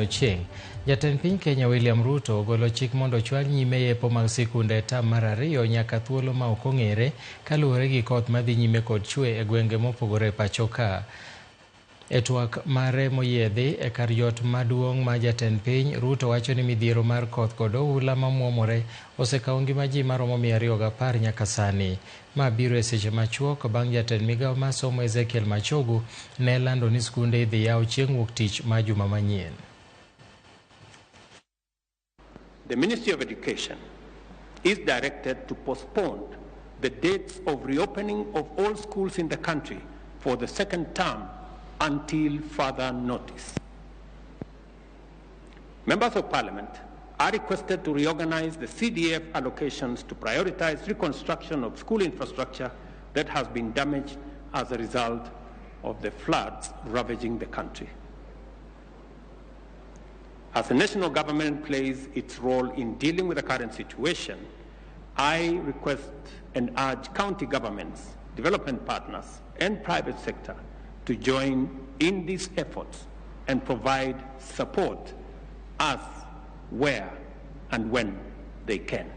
Ochieng'. Jatend piny Kenya William Ruto ogolo chik mondo ochwal nyime yepo mag sikunde e tam mar ariyo nyaka thuolo ma ok ong'ere kaluwore gi koth madhi nyime kod chwe e gwenge mopogore e pacho ka. E twak mare moyiedhi e kar jot maduong' ma jatend piny, Ruto wacho ni midhiero mar koth kod oula mamuomore osekawo ngima ji maromo 210 nyaka sani. Ma biro e seche machuok bang' jatend migao mar somo Ezekiel Machogu ne lando ni skunde idhi yaw chieng' wuok tich ma juma manyien. The Ministry of Education is directed to postpone the dates of reopening of all schools in the country for the second term until further notice. Members of Parliament are requested to reorganize the CDF allocations to prioritize reconstruction of school infrastructure that has been damaged as a result of the floods ravaging the country. As the national government plays its role in dealing with the current situation, I request and urge county governments, development partners, and private sector to join in these efforts and provide support as, where, and when they can.